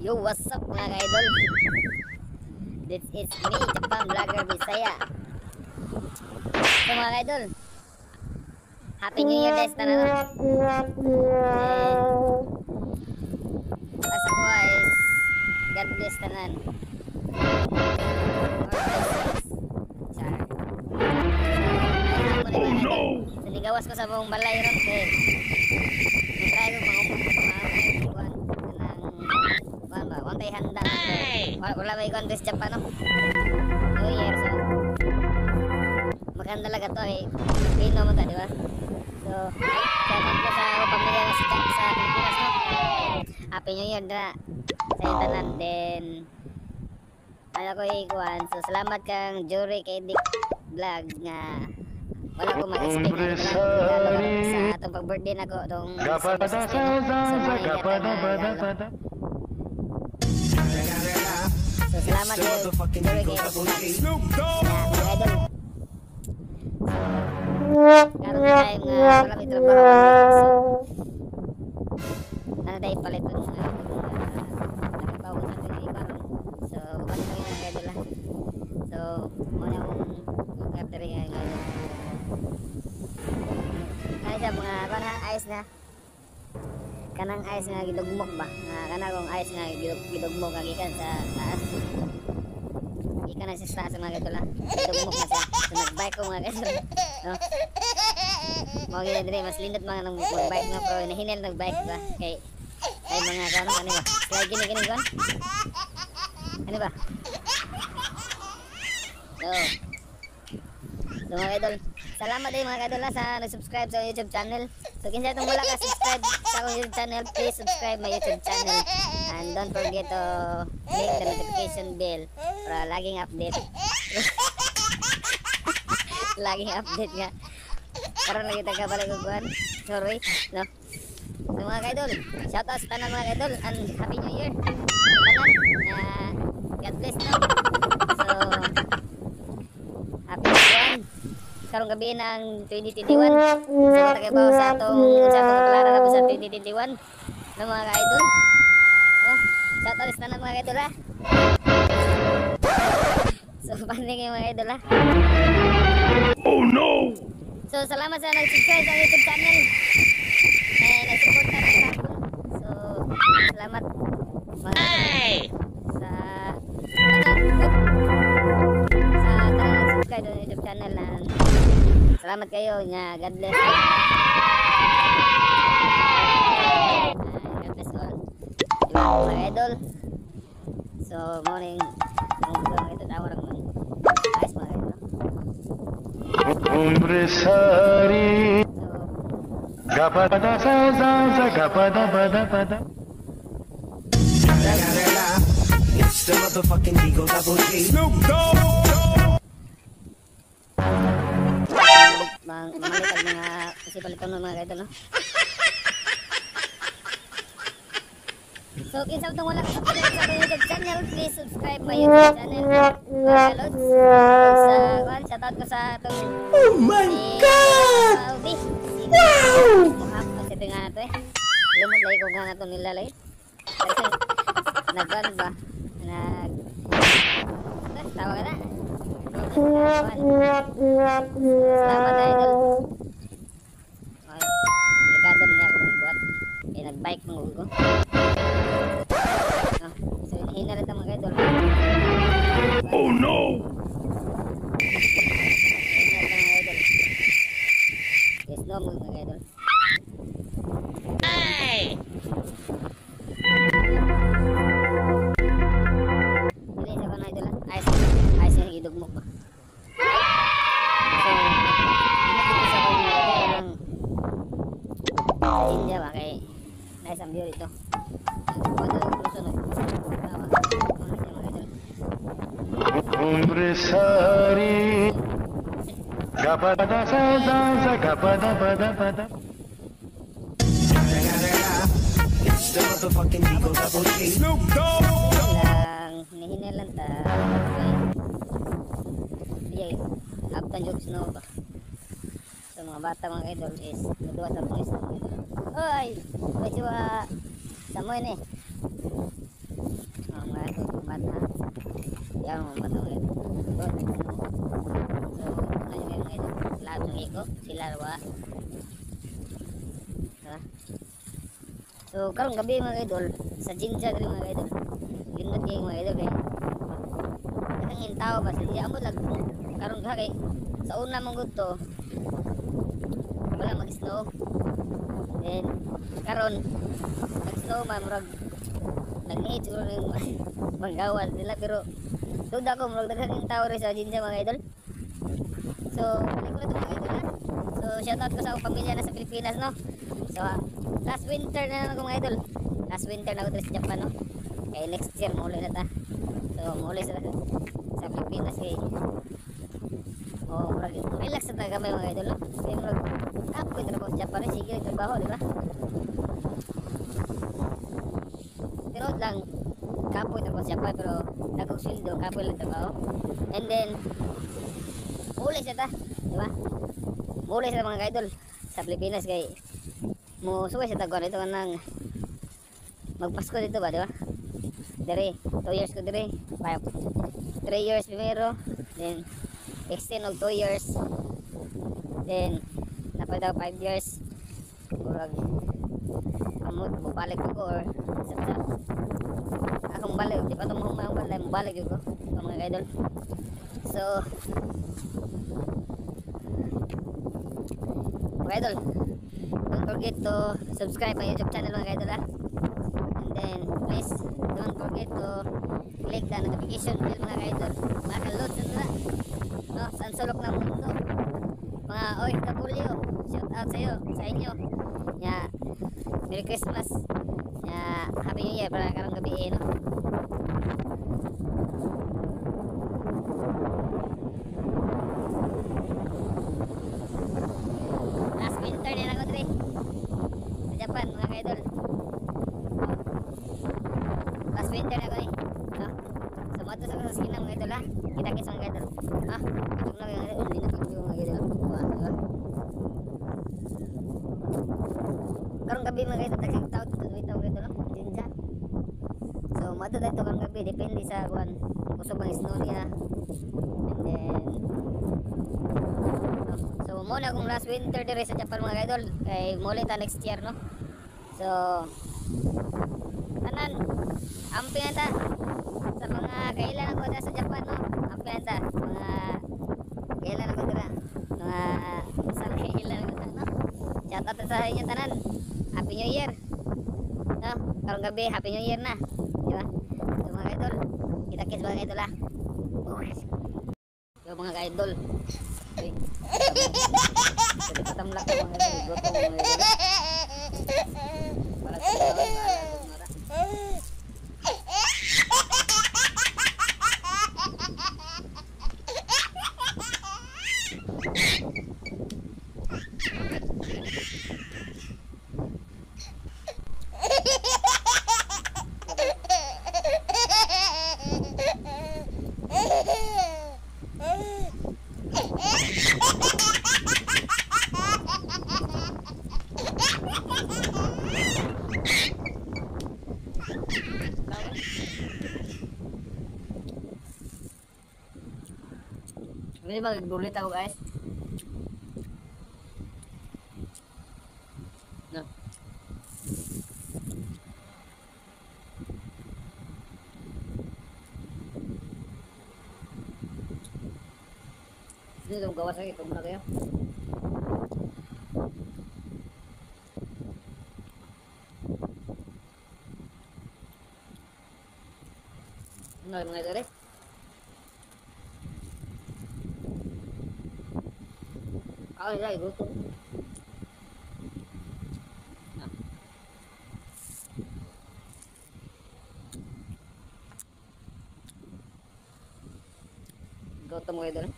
Yo, what's up, mga ka-idol? This is me, Japan Vlogger Bisaya. So, mga ka-idol, Happy New Year guys, tanan. And asa ko is God bless tanan. More blessings. Char. So, oh no! So, nigawas ko sa buong balay ron kay try ko mga kuan kanang kuan ba, wala tay handa. Wala, wala ba kuan this Japan, no? New Year, so maghanda lang to eh. Pino mo ta, di ba? So, shout out ko sa akong pamilya nga sa Pilipinas, no? Happy New Year dra sa inyong tanan. Then, ano ko ikuan. So, salamat kang Jury kay Dick Vlog nga wala ko mag-expect na regalo karon sa atong pag-birthday nako tong December 16, no? So, mo na gihatag nga regalo. So, salamat kay Jury kay Dick Vlog. Na, mga idol. So, karon time nga wala may trabaho. So, naa tay paliton nga nagpawon sa ating karon. So, uban ko yung mga idol, ah. So, mo na akong lugar diri nga ngayon. Ay siya mga kuan ha, ice na. Kanang ice nga gidugmok ba? Nga kana kong ice nga gidugmok nga gikan sa taas. Gikan na siya sa taas, mga idol, ah. Gidugmok na siya. So nagbike ko, mga idol. No? Mao gyud diri mas lindot mga nang magbike nga pero nahinel nagbike ba kay ay mga kuan ano ba? Slide gini gini kuan. Ano ba? So, mga idol, salamat din, mga idol, sa nag-subscribe sa YouTube channel. So kinsa itong wala ka subscribe sa akong YouTube channel, please subscribe my YouTube channel. And don't forget to click the notification bell para laging update. Laging update nga. Karon lagi ta kabalik og kuan. Sorry, no. So mga ka-idol, shout out sa tanan, mga ka-idol, and Happy New Year. Tanan nga God bless, no. So happy kuan. Karong gabi ng 2021. So tagabaw sa atong kapalaran na sa 2021 no, mga ka-idol. Oh, shout out sa tanan, mga ka-idol, ah. So paano kayo, mga idol, ah? Oh no! So salamat sa nag-subscribe sa YouTube channel. Eh, nag-support na sa akon. So salamat, mga idol, sa tanan nag-subscribe sa YouTube channel na salamat kayo nga God bless. And God bless all. Diba, mga idol? So morning ang mga ito tawag ng ayos, mga idol. Umre sari So ga pa da sa za za ga pa da pa da pa da. It's the motherfucking Eagle Double G. Mang mamalit ang mga kasi paliton ng mga idol, no? So, kinsa itong wala ka subscribe sa akong YouTube channel, please subscribe my YouTube channel. Mga lods. Sa kuan, shoutout ko sa atong Oh my si God! Albi. Si Wow! Muhap kasi ito nga ito eh. Lumot lagi ko nga itong nilalay. Nagkuan ba? Nag... Ah, tawa ka na. Kuan. Salamat, idol. Okay. Delikado niya akong buhat. Eh, nagbike mo ko. Ah, so, hina rin mga idol. Oh no! Hina rin mga idol. Yes, no, mga idol. Dili sa kanang idol, ah. Ayos, ayos yung gidugmok ba. So, dito sa akong mga idol ng sa India ba kay nice ang view dito. Wala ko sunod. Tawa. Ano siya, mga idol? Umre sari ga pa da sa za za ga pa da pa da pa da. It's the motherfucking Eagle Double G. Lang hinihingal lang ta. Okay. Di abtan jud snow ba. So mga bata, mga idol, is naduwa sa mga snow. Oy, medyo samoy ni. Oh, mga idol, bata. Yan mga bata mga idol. So, ano yung mga idol? Lahat ng iko, sila wa. Diba? So, karong gabi mga idol, sa Jinja diri mga idol. Lindot kay mga idol kay. Daghang tao ba sa Jinja amo lang karong gabi kay sa una mong gud to wala mag-snow. Then karon nag-snow man murag nagniit siguro ng manggawas nila pero duda ko murag daghang tao rin sa Jinja mga idol. So, balik ko na ito mga idol ha. So, shoutout ko sa akong pamilya na sa Pilipinas no. So, last winter na naman ko mga idol. Last winter na ako dito sa Japan no. Kaya next year muli na ta. So, muli sa Pilipinas kay oh, murag relax na ta gamay mga idol no. Kaya murag kapoy trabaho sa Japan, sige trabaho, di ba? Pero lang kapoy trabaho sa Japan pero dagkong sweldo, kapoy lang trabaho. And then muli sa ta, di ba? Muli sa mga idol sa Pilipinas kay mo suway sa tagwan ito kanang magpasko dito ba, di ba? Dire, 2 years ko dire, 5, 3 years primero, then extend og 2 years, then napay daw 5 years. Murag amot mobalik ko or sa akong balik, di pa ito mahumay ang balay, mobalik ko mga idol. So mga idol, don't forget to subscribe my YouTube channel mga idol ha. And then please don't forget to click the notification bell mga idol. Makaload sa nila no, sa sulok ng mundo mga OFW, shout out sa iyo, sa inyo. Nya, Merry Christmas. Nya, Happy New Year para karong gabi eh, no. Last winter din ako dre sa Japan mga idol. Last winter na ako eh. No? So mato sa skin mga idol ha. Kita-kits mga idol. Ha? Itong na mga idol, hindi na mga idol. Wah, diba? Karong gabi mga idol, daghang tao dito dito mga idol, no? Jinja. So mato dito karong gabi, depende sa kuan. Kusog ang snow niya. And then no? So muna akong last winter dire sa Japan mga idol kay muli ta next year no. So tanan amping ta sa mga kailan ako dira sa Japan no. Amping ta mga kailan ako dira, mga sa kailan ako dira no. Shout out sa inyo tanan. Happy New Year. No, karong gabi Happy New Year na, di ba? So mga idol, kita-kits mga idol ha. Yo mga idol. Uy. Tamlak ko mga idol, gutom mga idol. Para sa Hindi magdulit ako guys. No. Hindi itong Kawasaki, ito muna kayo. Ano mga idol eh? Ako nila, gutom. Gutom ko idol.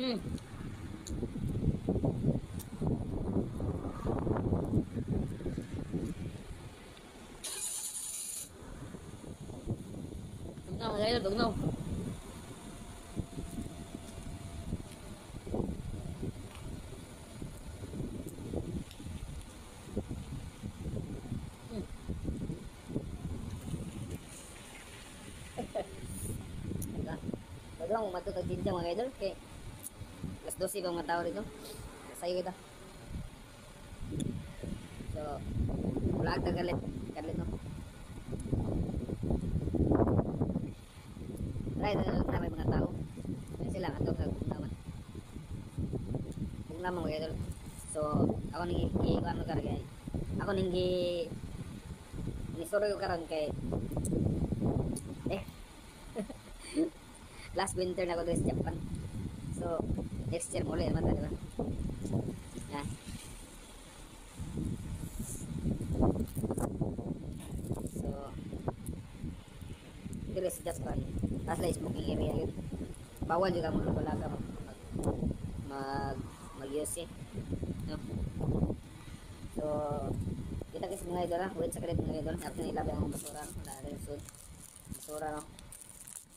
Tugnaw mga idol, tugnaw. Diba? Bago lang matutog din dyan mga idol. Kay alas 12 pa mga tao dito. Sayo kita. So, vlog ta kalit. Kalit no. Try na lang na may mga tao. Yan sila ato sa bugnaman. Bugnaman mga idol. So, ako ning i-ano karon kay ako ning gi nisuro ko karon kay eh last winter na ako dito sa Japan. So, next year muli naman ta, di ba? Yan. So, dito sa Japan, taas lang smoking area yun. Bawal juga magbalaga mag-use eh. No? So, kita kasi mga idol ha. Wait sa kalit mga idol. After nilabay ang basura. Wala rin sud. Basura no.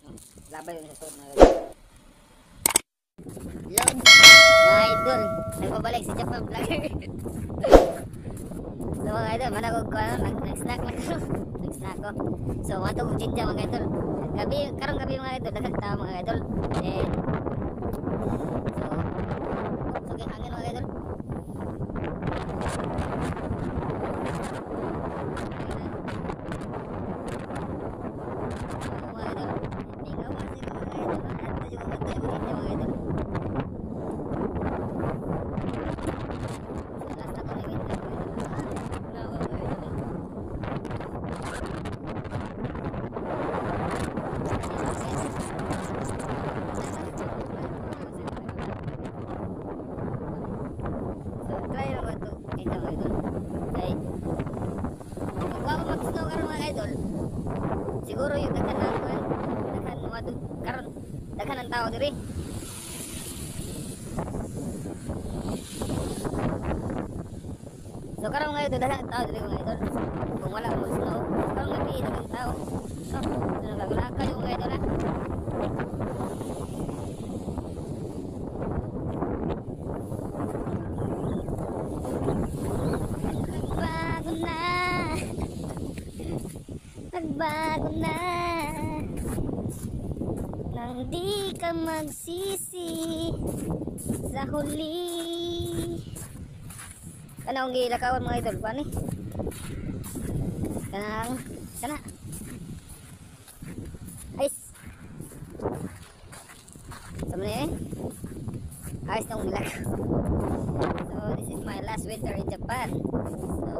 No? Labay yung sa sud mga idol. Lord, mga idol, nagpabalik si Japan Vlogger. So mga idol, managog ko ano, nag-snack lang ko. Nag-snack ko. So, wato kong jinja mga idol. Gabi, karong gabi mga idol, daghang tao mga idol. And, so, okay, hangin mga idol. Mga idol, tingnan mo sila mga idol. Ato yung mga tayo mga idol. So, last na to ni winter mga idol. No, mga idol. So, try na ba ito? Ito mga idol. Kay, kung wala mag-snow karon mga idol, siguro yung daghan na kuan, daghan mga karon, daghan ang tao diri. So karon mga idol, daghan ang tao diri mga idol. Kung wala mag-snow, karon gabi daghan tao. So, so nagaglakaw yung mga idol ha. Nagbago na. Nagbago na. Nang di ka magsisi sa huli. Kanang gilakawan mga idol, kuan eh. Kanang kana. Ice. Sama ni eh. Ayos na akong gilakaw. So this is my last winter in Japan. So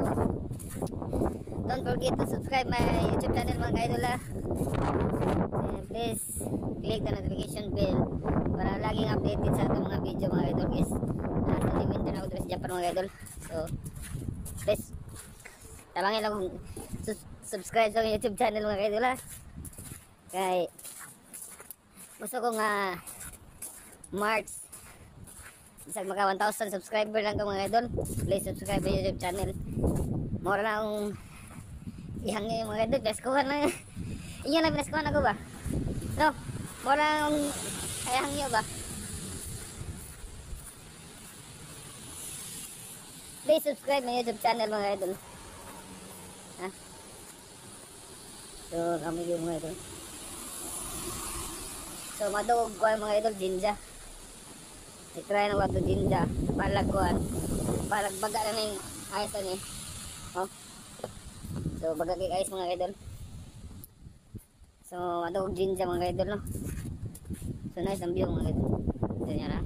don't forget to subscribe my YouTube channel mga ka-idol ha. And please click the notification bell para laging updated sa atong mga video mga idol guys. Nasa di winter na ako dito sa Japan mga idol. So please tabangin lang kung subscribe sa akong YouTube channel mga idol ha. Kay gusto ko nga March bisag maka 1,000 subscriber lang ko mga idol. Please subscribe my YouTube channel. Mora na akong ihangin mga idol. Pinaskuhan na. Inyo na pinaskuhan ako ba? No, mora na akong ihangin ba? Please subscribe my YouTube channel mga idol. Ha? So kami yung mga idol. So madugog ko ang mga idol, jinja. I-try na ko ito jinja. Palag ko at palag baga na yung ayos na ni. Oh. So baga kay ayos mga idol. So madugog jinja mga idol no. So nice ang view mga idol. Ito niya na.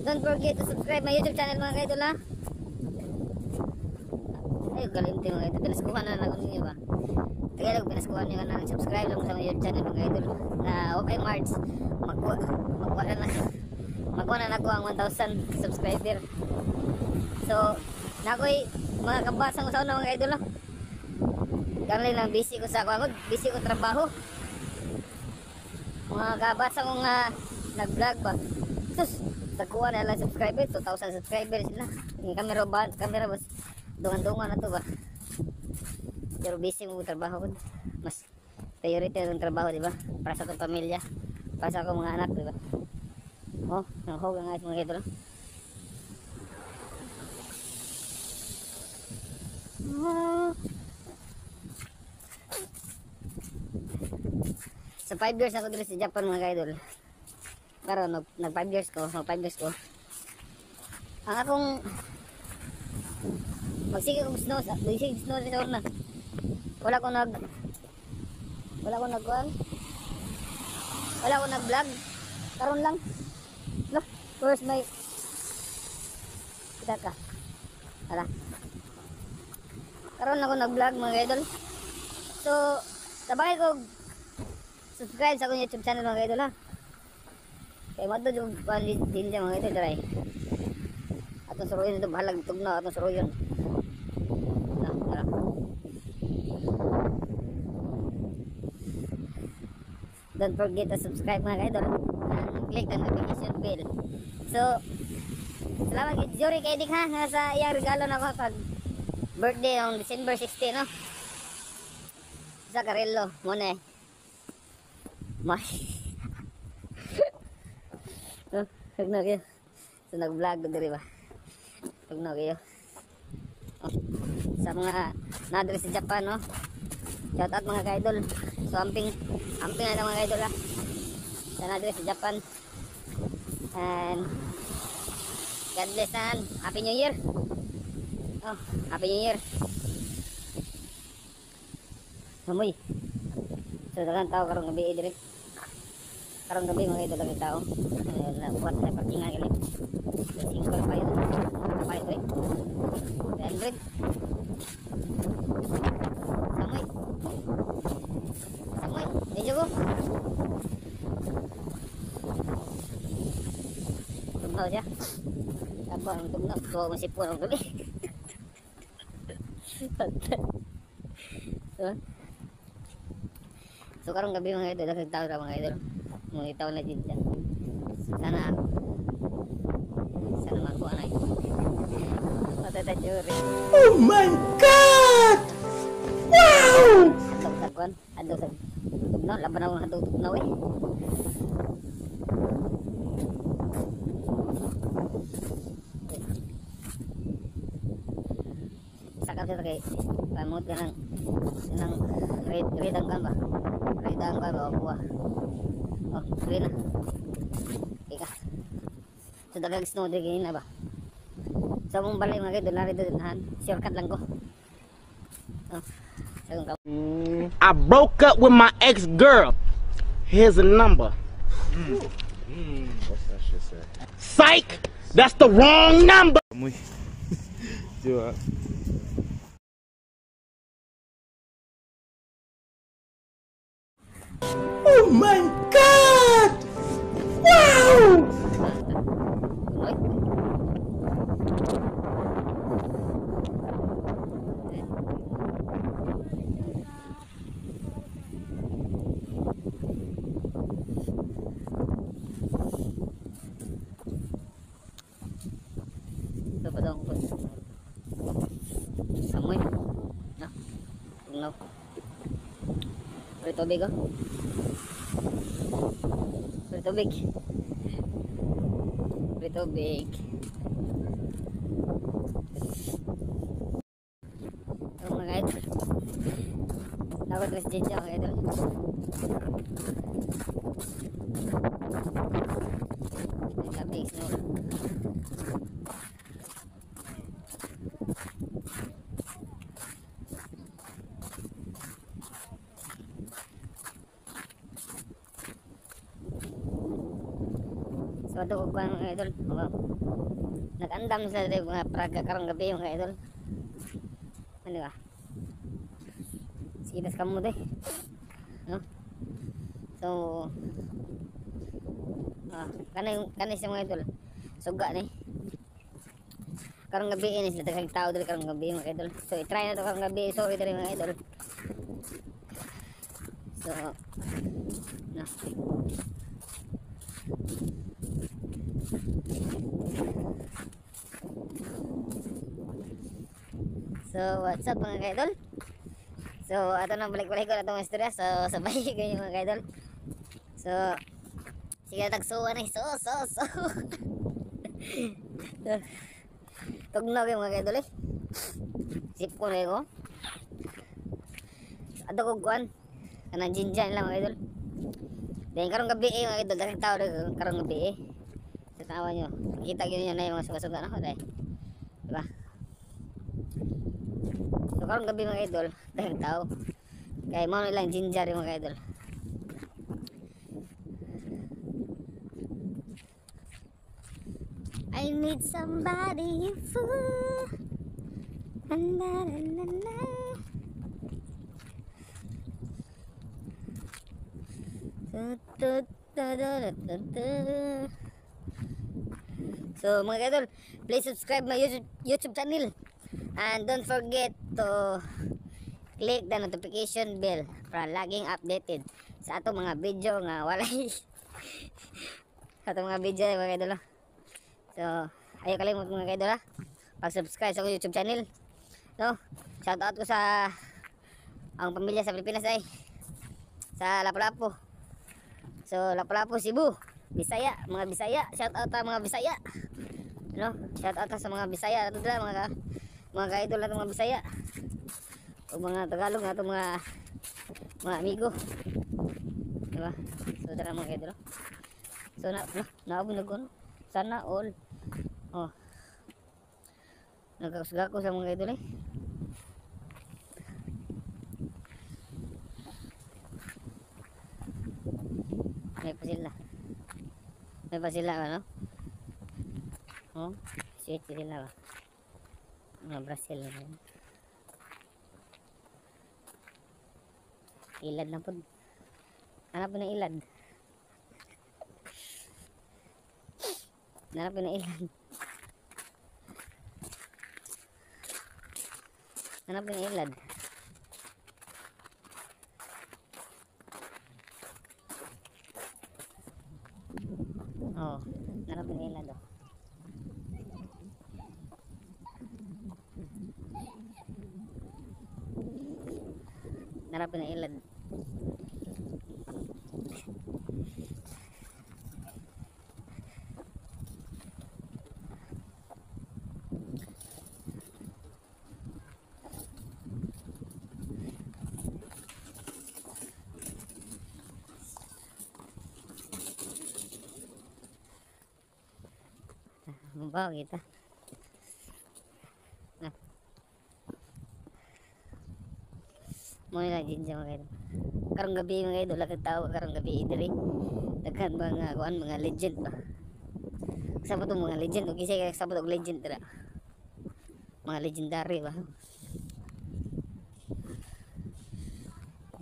Don't forget to subscribe my YouTube channel mga idol ha. Ay, galing din mga idol. Pinaskuhan na lang ninyo ba? Tagalog, pinaskuhan nyo na lang. Subscribe lang sa mga YouTube channel mga idol. Na okay March, makuha na ako ang 1,000 subscriber. So, nakoy mga kabasang sa una mga idol no? Karon lang busy ko sa ako, busy ko trabaho. Mga kabasa ko nga nag-vlog ba. Sus, nagkuha na lang subscriber, 2,000 subscribers sila. Yung camera ba, camera ba, dungan-dungan na to ba. Pero busy mo trabaho ko. Mas priority ang trabaho, di ba? Para sa akong pamilya, para sa akong mga anak, di ba? Oh, nahog ang ayos mga idol. Sa 5 years ako dito sa Japan mga idol. Pero nag 5 years ko, mag 5 years ko. Ang akong magsige kong snow, magsige snow dito na. Wala ko nag wala ko nag-vlog. Karon lang. Look, where's my kita ka. Ala. Karon ako nag-vlog mga idol. So, sabay ko subscribe sa akong YouTube channel mga idol ha. Kay madto jud din siya mga idol dry. Atong suruyon ito bahalag tugnaw atong suruyon. Na, tara. Don't forget to subscribe mga idol and click the notification bell. So, salamat kay Jory Kaidik ha nga sa iyang regalo na ako pag birthday on December 16 no. Sa Carello mo na eh. Mas. Oh, tugnaw kayo. So nag-vlog ko diri ba. Tugnaw kayo. Oh, sa mga nadre sa Japan no. Shout out mga ka-idol. So amping amping na mga ka-idol ha. Sa nadre sa Japan. And God bless and Happy New Year. Oh, Happy New Year. Amoy. So daghang tao karong gabi diri. Karong gabi mga idol ang tao. Nakuha sa parkingan gali. 5 pa yun. 5 eh. 100. Samoy. Samoy. Medyo ko. Tugnaw siya. Tabo ang tugnaw. Tuwa mo sipon ang gabi. So karong gabi mga idol, daghang tao ra mga idol. Mga tao na din dyan. Sana sana makuha na ito. Oh my God! Wow! Adto sa kuan, adto sa tugnaw, laban ako adto tugnaw eh. Sakap siya kay pamot ka ng red ang kan ba? Red ang kan ba? Kuha. Oh, green na. Ika. So daghang snow diri na ba? Sa mong balay mga idol, nari doon han. Shortcut lang ko. Oh. I broke up with my ex-girl. Here's a number. What's that shit say? Psych! That's the wrong number. Do it. Oh my God! Wow! Ito pa daw ang samoy. No. Tugnaw. Pero tubig oh. Pero tubig. Pero tubig. Oh mga idol. Dapat mas jinja mga idol. Grabe snow. So ato ko mga idol. Nag-andam sila dito mga praga karong gabi mga idol. Ano ba? Sige tas kamo de. No? So kanay siya mga idol. Suga ni. Karong gabi ini sila daghang tao diri karong gabi mga idol. So i-try na to karong gabi. Sorry diri mga idol. So no. So what's up mga kaidol? So ato nang balik-balik ko na itong istorya. So sabay kayo mga kaidol. So sige tagsuwa na so so so. Tugnaw yung mga kaidol eh. Sip ko na ko. Ato ko kuan kanang jinja nila mga idol. Then karong gabi eh mga idol, daghang tao karong gabi eh. Sa tawa nyo, kita gyud niyo na yung mga suga-suga na dai. Diba? So karong gabi mga idol, daghang tao. Kay mao na ilang ginger yung mga idol. I need somebody fool. Na na na na. So mga idol, please subscribe my YouTube channel and don't forget to click the notification bell para laging updated sa atong mga video nga walay atong mga video mga idol. So ayaw kalimot mga idol ha, pag-subscribe sa akong YouTube channel. No, shout out ko sa ang pamilya sa Pilipinas ay sa Lapu-Lapu. So Lapu-Lapu, Cebu, Bisaya, mga Bisaya, shout out sa mga Bisaya. No, shout out sa mga Bisaya ato dira mga ka-idol nato mga Bisaya. O mga Tagalog nato mga amigo. Diba? So dira mga ka-idol. So na naabot na ko. Sana all. Oh. Nagkakusga ko sa mga idol eh. May pasila. May pasila ba no? Oh, sweet sila ba? Mga Brazil na yun. Ilad na po. Hanap po ng ilad. Hanap po ng ilad. Hanap po ng ilad. Oh, hanap po ng ilad oh. Hanap po ng ilad. Mabaw kita. Nah. Mo nila jinja mga idol. Karong gabi mga idol, laki tao karong gabi diri. Daghan mga kuan mga legend ba. Kasabot og mga legend og kisay kasabot og legend dira. Mga legendary ba.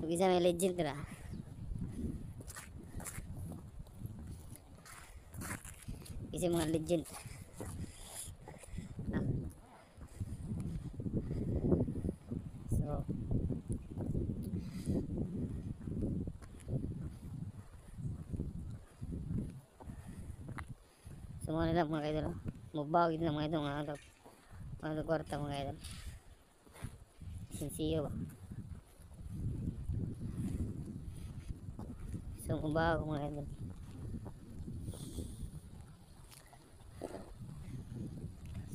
Og isa may legend dira. Isa mga legend. Ah. So mga nila mga idol, mabawid na mga idol, mga kwarta mga idol. Sinsiyo ba? So mabaw mga idol.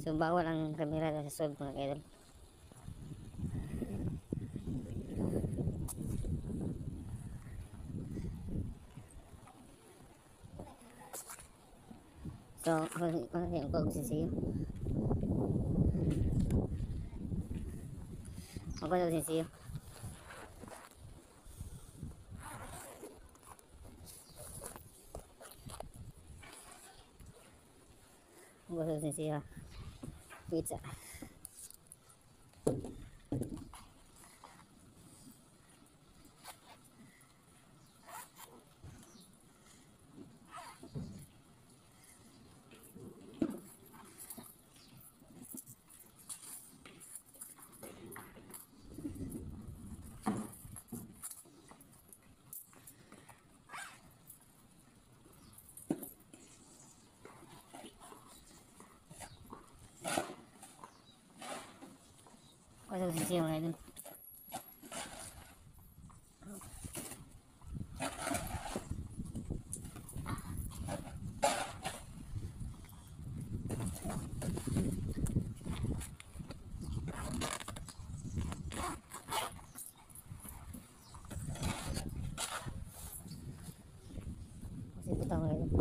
So bawal ang kamera sa sub mga idol. So, ako yung sinsiyo. Ako yung sinsiyo. Ako yung sinsiyo. Pizza. Ako sa sisiyo mga idol. Kasi butang mga idol.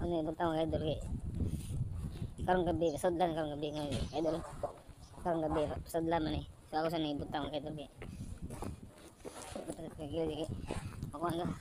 Ano yung butang mga idol kay karong gabi, sudlan karong gabi mga idol. Karong gabi, sudlan man eh. So ako sa nang ibutang mga idol kay butang kay gilid kay makuha ka.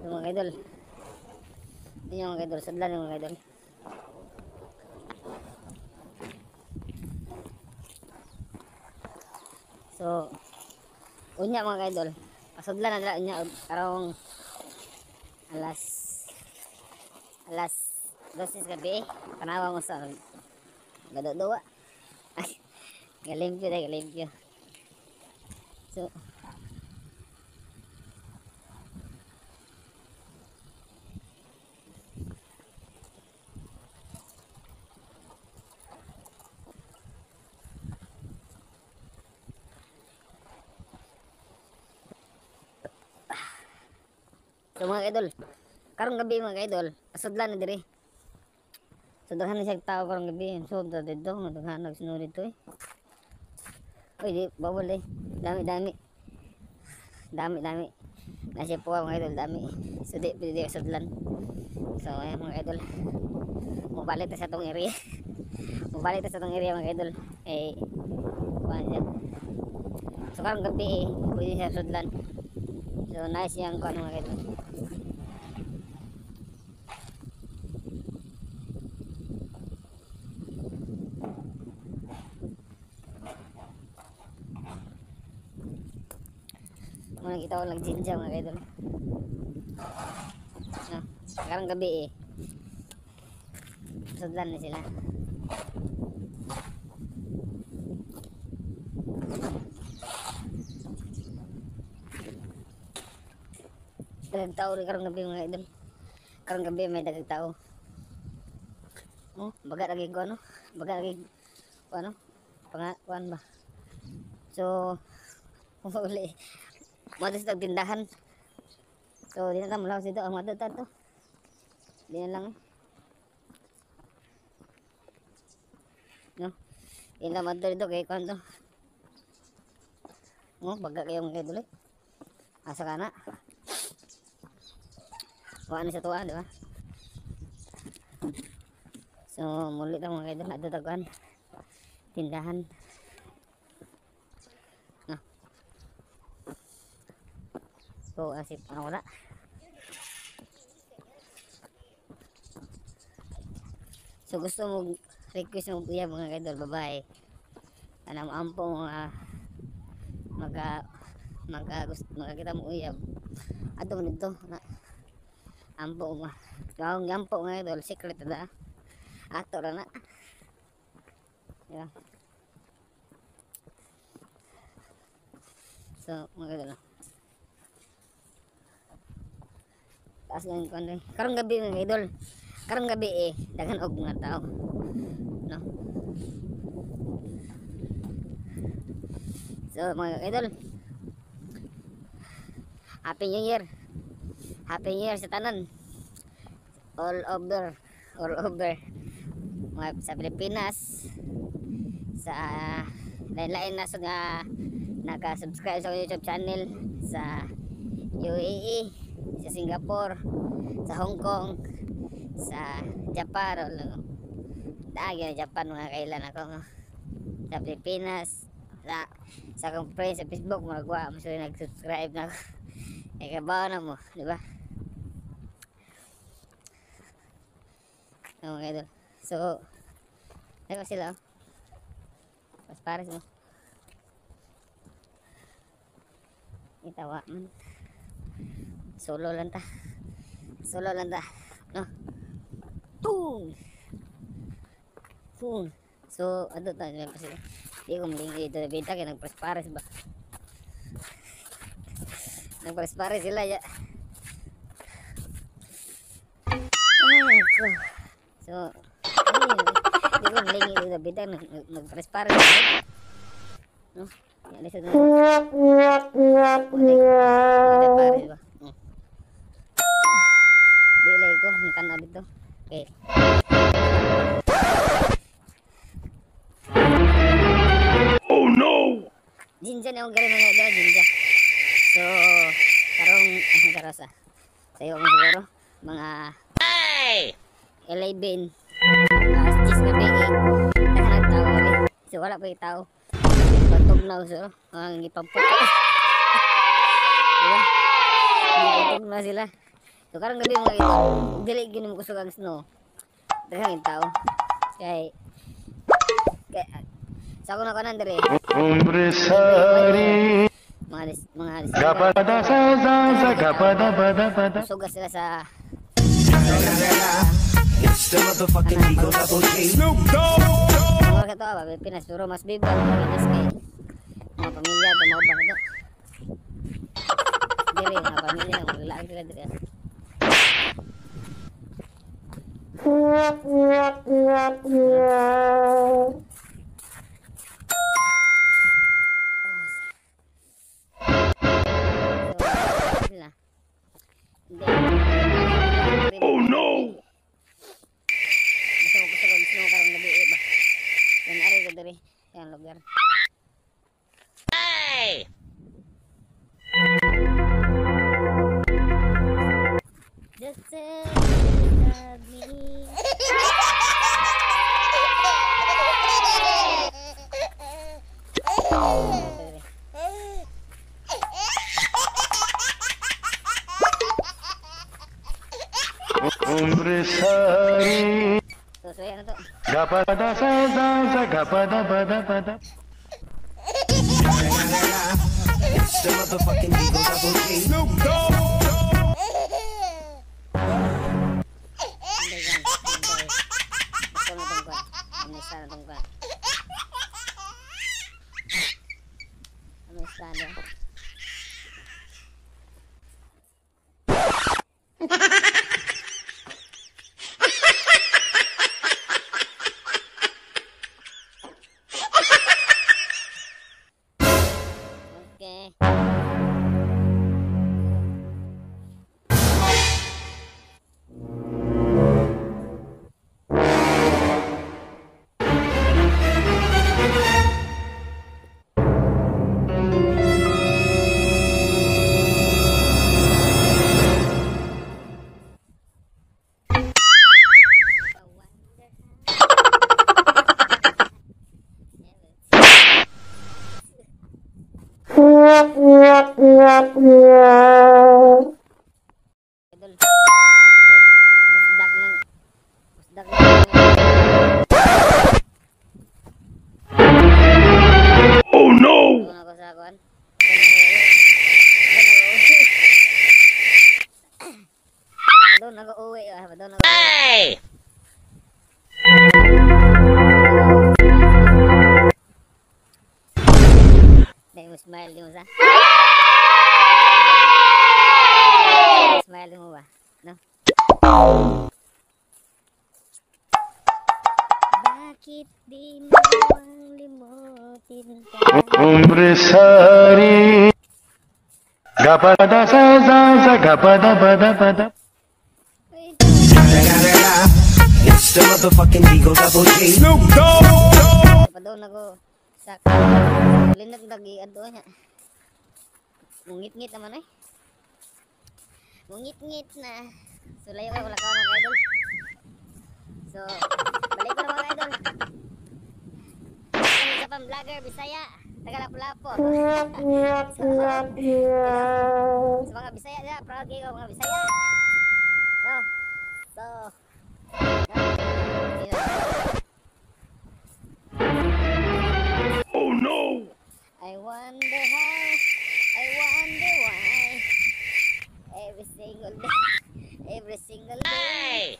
Yung mga idol. Hindi yung mga idol, sudlan yung mga idol. So, unya mga idol, pasudlan na dala unya karong alas 12 sa gabi, tanawa mo sa gaduwa. Ay, galimpyo dai, galimpyo. So, mga idol, karong gabi mga idol, pasudlan na diri. So daghan na siyang tao karong gabi. So dito, daghan nagsunod dito eh. Uy, di bawal eh. Dami, dami. Dami, dami. Nasa po mga idol, dami. So di pwede sudlan. So ayan mga idol. Mubalik ta sa tong area. Mubalik ta sa tong area mga idol. Eh, kuan siya. So karong gabi eh, pwede siya sudlan. So nice yang kuan mga idol. Muna kita walang jinja mga idol. No, karong gabi eh. Sudlan na sila. Daghang tao rin karong gabi mga idol. Karong gabi may daghang tao. Oh, baga lagi ko ano? Baga lagi ko ano? Pangakuan ba? So, uli. Mao sa tindahan. So, di na ta mulaw dito. Ang mga ta to. Di na lang. No. Di na madto dito kay kuan to. Oh, baga kayo mga idol eh. Asa ka na? Wala na sa tuwa, di ba? So, muli ta mga idol, adto ta kuan. Tindahan. No. So, asip ano wala. So, gusto mo request mo kuya mga idol, babae. Ana mo ampo mga maga maga gusto makakita mo uyab. Adto man dito na. Ampo mo. Kaong ampo mga idol, secret da. Ato ra na. Diba? So, mga idol. Taas lang yung kuwan. Karong gabi mga idol. Karong gabi eh, daghan og mga tao. No? So mga idol, Happy New Year. Happy New Year sa tanan. All over, all over. mga sa Pilipinas, sa lain-lain na nga naka-subscribe sa YouTube channel, sa UAE, sa Singapore, sa Hong Kong, sa Japan, daagi na Japan mga kailan ako, no? Sa Pilipinas, sa akong friends sa Facebook, mga guwa mo sila nag-subscribe na ako. Ikabaw na mo, di ba? Mga idol. So, ayun sila, oh. Pas pares mo. Itawa man. Solo lang ta. Solo lang ta. No. Tung. Tung. So, ano ta pa sila. Di ko malingi dito na bita kaya nagpares-pares ba. Nagpares-pares sila ya. Ay, ako. So, ay, di ko malingi dito na bita nagpares-pares. No? Yan isa na. Pares ba? Di lagi ko ang tanaw dito. Okay. Oh no! Jinja na akong gari mga idol, jinja. So, karong ang karosa. Sayo mo siguro mga 11 alas 10 gabi eh. Naghanap tao rin. So wala pa yung tao. Patugnaw so ang gipamputo. Diba? Gipamputo sila. So karong gabi mga idol, dili gyud mo kusog ang snow. Daghang yung tao. Kay sa ako na kanan dere. Umre sari Mga gapada sa sa gapada pada pada. Sugas sila sa It's the motherfucking Eagle Double G. Snoop Dogg. Mga kato ba Pilipinas pero mas big ang Pilipinas kay mga pamilya tumaw ba kato. Dere mga pamilya maglaag sila dere. Oh no! Gusto ko snow karong gabi ba. Yan ari ko diri, yan lugar. Hey! Just tell me love me. Umre sari So, yan na to. gapada sa sa gapada pada pada. It's the motherfucking Eagle Double G. Snoop Dogg. Okay. Oh no! Hey! Smile mo sa. Smile mo ba? No? Bakit di mo ang limutin ka? Umre sari gapada sa sa gapada pada pada. It's It's the motherfucking Eagle Double G. Padon ako sa linag lagi adto niya. Mungit-ngit naman eh. Mungit-ngit na. So layo kayo wala ka mga idol. So balik ko na mga idol. Kami sa pang vlogger Bisaya, taga Lapu-Lapu. So, sa mga Bisaya na, proud kayo mga Bisaya. No. So, no. Oh no! I wonder how, I wonder why. Every single day, every single day.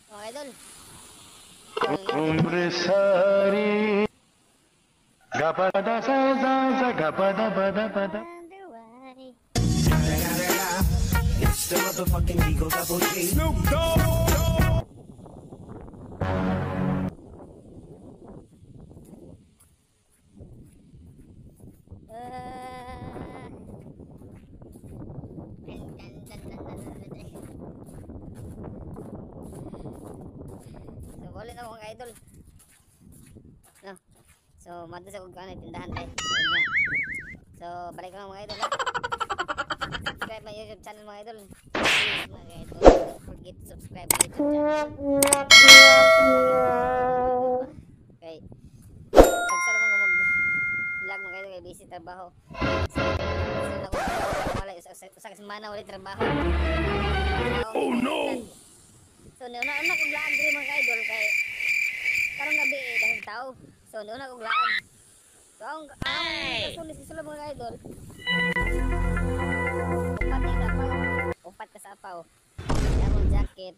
Mga idol. उम्र सारी गा प द सा सा सा गा प the प the प the. Wonder why. It's the motherfucking Eagle Double G. Ah. Dun, dun, dun, dun, dun, dun, dun. So, ulit ako mga idol. No. So, madto sa kung ano tindahan tayo. So, nya. So, balik ko lang mga idol ha. Subscribe my YouTube channel mga idol. Please mga idol, don't forget to subscribe my YouTube channel. Okay. Tagsa naman ko mag vlog mga idol kay busy trabaho. So, so ako wala usa ka semana wala trabaho. Oh no! So niuna-una kong laag diri mga idol kay karong gabi eh, dahil tao. So niuna kong laag. So ang kasulis sa mga idol. Upat ni sapaw. Upat ka sapaw. Wala akong jacket.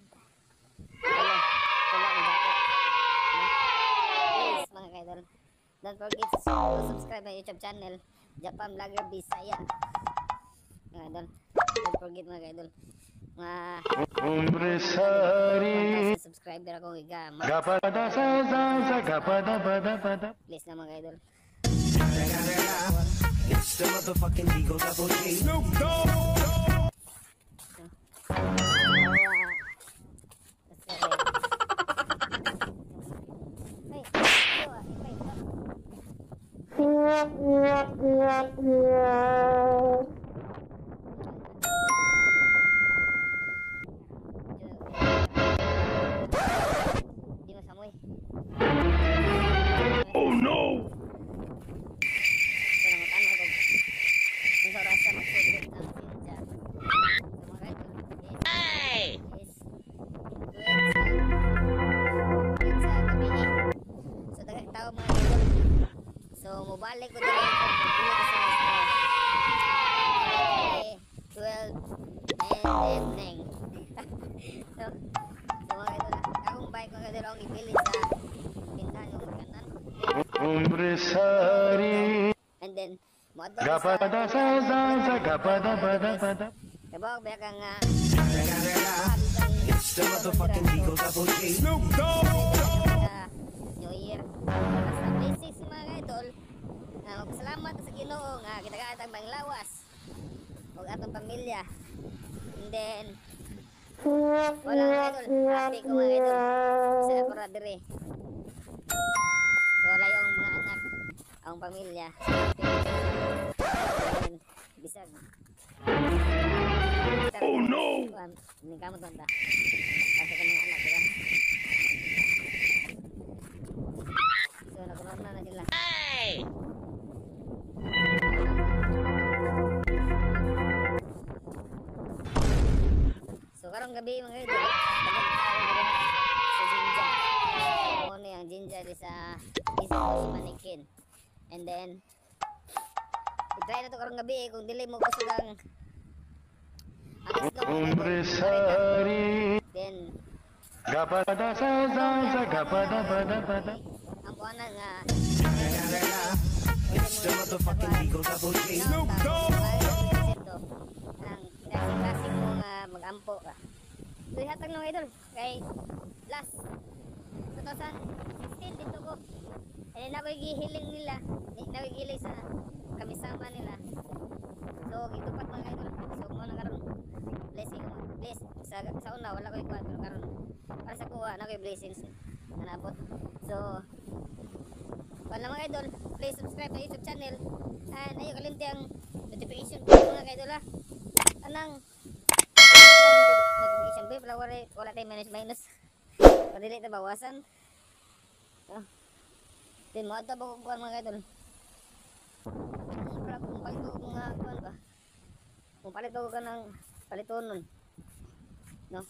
Wala. Wala akong jacket. No? Please mga idol. Don't forget to subscribe my YouTube channel, Japan Vlogger Bisaya. Mga idol. Don't forget mga idol. Mga उम्र सारी 1,000 subscriber ako giga. गा प द सा सा सा गा प the प the प the. Please na mga idol. It's the motherfucking Eagle Double G. Ay, awa, ay, Di mo samoy. Oh no! So, nangutan ako. Kung sa oras na magsugod ang sinja. So, mga idol, is 12 sa gabi eh. So, daghang tao mga idol. So, mobalik ko diri kung pili ko sa 12 and evening. So, mga idol, akong bike mga idol, akong ipili sa tindahan yung kanan. उम्र सारी And then, moadto गा प sa the सा सा सा गा प the प the प the. Kabawag ba kang It's the motherfucking Eagle Double G. New Year. Basta blessings mga idol. Magpasalamat sa Ginoo nga gitagaan ang lawas ug atong pamilya. And then wala mga idol, happy ko mga idol. Sa ako ra diri. So wala yung mga anak, ang pamilya. So, happy. And bisag Oh no! Hindi ka mo tonta. Kasi ka mga anak, diba? So, nakuha na sila. So, karong gabi mga idol, daghang tao diri sa Jinja. So, ano yung Jinja di sa East Manikin. And then, i-try na to karong gabi eh, kung dili mo kusog ang snow mga उम्र idol. सारी Then, गा प the सा सा सा गा प the प the प the. ang buwan nga It's the motherfucking Eagle Double G. Ang klase-klase mo nga mag Magampo ka. So ihatag lang idol kay last 2016 dito ko. Eh na ko gihiling nila, di na ko gihiling sa kamisama nila. So gitupat mga idol. So mo na karon blessing, bless sa una wala ko ikuan, pero karon para sa kuha na koy blessings na naabot. So wala mga idol, please subscribe na YouTube channel and ayo kalimti ang notification bell mga idol ha. Anang notification bell wala wala tay minus minus. Padili ta bawasan. Oh. Then mo adto ba kuan mga idol. Para kung palit ko mga kuan ba. Kung palit ko kanang palitonon. No.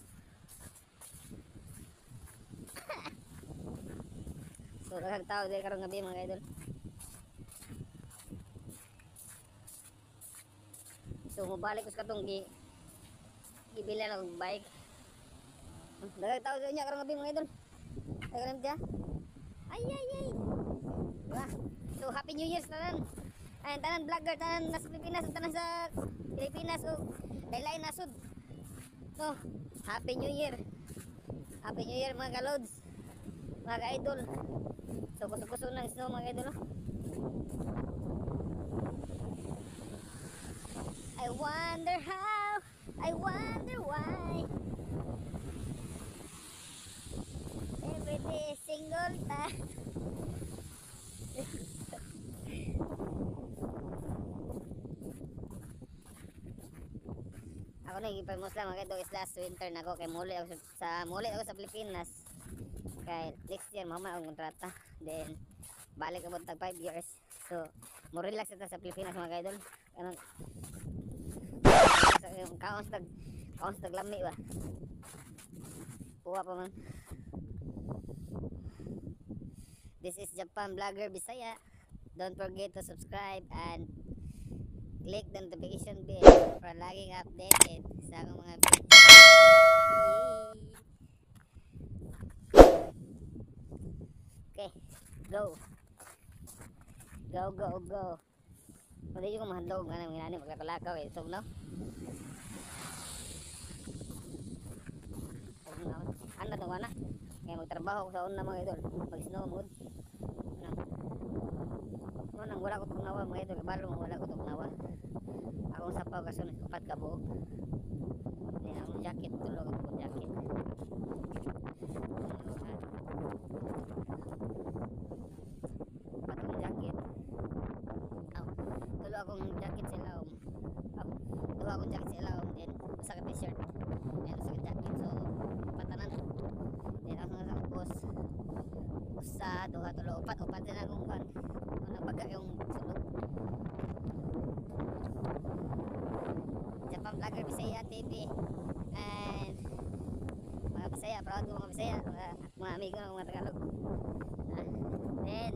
So daghang tao diri karong gabi mga idol. So mobalik ko sa katong gibila na og bike. Daghang tao diri nya karong gabi mga idol. Daghang dia. Ay ay ay. Diba? So happy New Year sa tanan. Ay tanan vlogger, tanan nasa Pilipinas, tanan sa Pilipinas ug lain-lain nasod. So happy New Year. Happy New Year mga kalods, mga ka-idol. So kuso-kuso ng snow mga idol. I wonder how, I wonder why. Every day single time. Ako na ipag-musla mga idol is last winter na ako kay muli ako sa Pilipinas. Kay next year mama akong kontrata. Then balik abot tag 5 years. So mo relax ta sa Pilipinas mga idol. Anong kaons tag lami ba. Kuha pa man. This is Japan Vlogger Bisaya. Don't forget to subscribe and click the notification bell para laging updated sa akong mga videos. Okay, go. Go, go, go. Pwede yung mahandog nga nang ginani maglakalakaw eh. So, no? Ano na na? Kaya magtrabaho ko sa una mga idol. Mag-snow mood. Ano? Nang wala ko tugnawa mga idol. Kabalo mo wala ko tugnawa. Akong sapaw kasunod upat ka buok. Then akong jacket, tulog akong jacket. Upat akong jacket. Aw, tulo akong jacket sa ilawom. Aw, duha akong jacket sa ilawom. Then usa ka t-shirt. Then usa ka jacket. So patanan. Then ang mga boss usa, duha, tulo, upat, upat din akong kuan. Ano baga yung sulod. Japan Vlogger Bisaya TV and mga Bisaya, proud ko mga Bisaya, mga amigo ng mga Tagalog. Then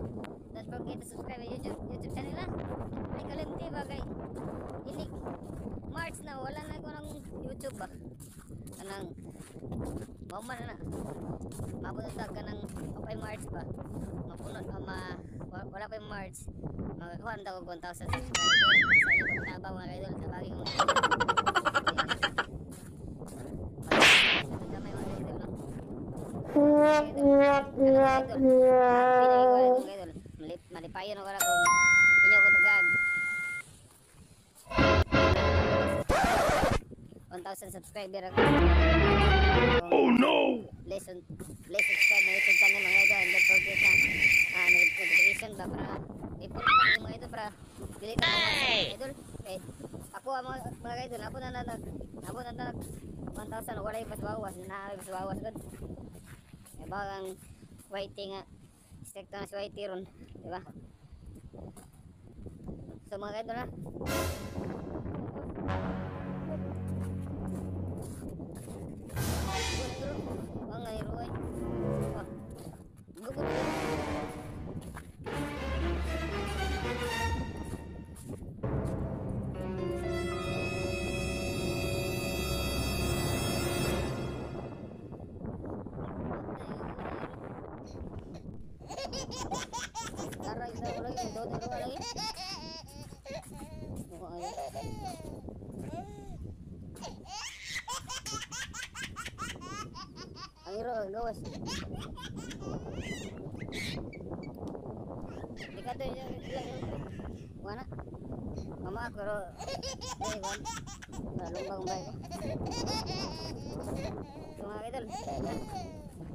don't forget to subscribe my YouTube channel ha. Ay kalimti ba kay inig March na wala na ko ng YouTube ba. Kanang mauman na. Mabot ta kanang okay March ba. Mapunot wala pa yung March. Magakuha na og 1,000 subscriber. Sa inyo kong tabang mga idol, tabagin mo. Malipayon ako na kung inyo ko tagag 1,000 subscriber ako. Oh no! Please subscribe my YouTube channel mga idol and don't forget na notification ba para i-follow pa mga idol para dili ta mga idol. Eh, ako ang mga idol, ako na nag 1,000 wala yung pasbawas, na pasbawas gud. Eh bagang YT nga stricto na si YT ron, di ba? So mga idol na. Gawas. Di ka to ilang wala. Mama ako ro. Eh, wan. Lumbang bay. So mga idol.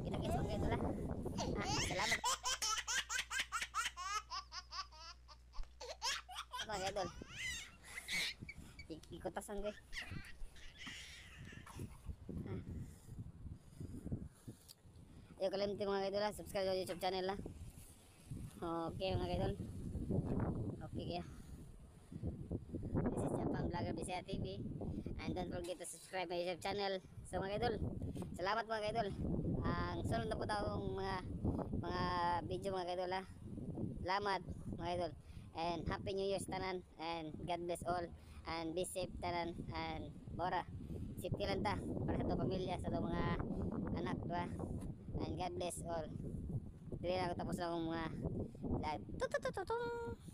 Kita-kits mga idol ah. Ah, salamat. Mga idol. Ikutasan ko eh. Ah. Ayaw kalimti mga idol ah. Subscribe sa YouTube channel ah. Okay mga idol. Okay kaya. This is Japan Vlogger Bisaya TV. And don't forget to subscribe my YouTube channel. So mga idol, salamat mga idol. Ang sunod na po tawong mga video mga idol ah. Salamat mga idol. And Happy New Year sa tanan and God bless all and be safe tanan and bora. Safety lang ta para sa ato pamilya, sa ato mga anak, diba? And God bless all. Dili na ako tapos na akong mga live. Tut tut tut tut.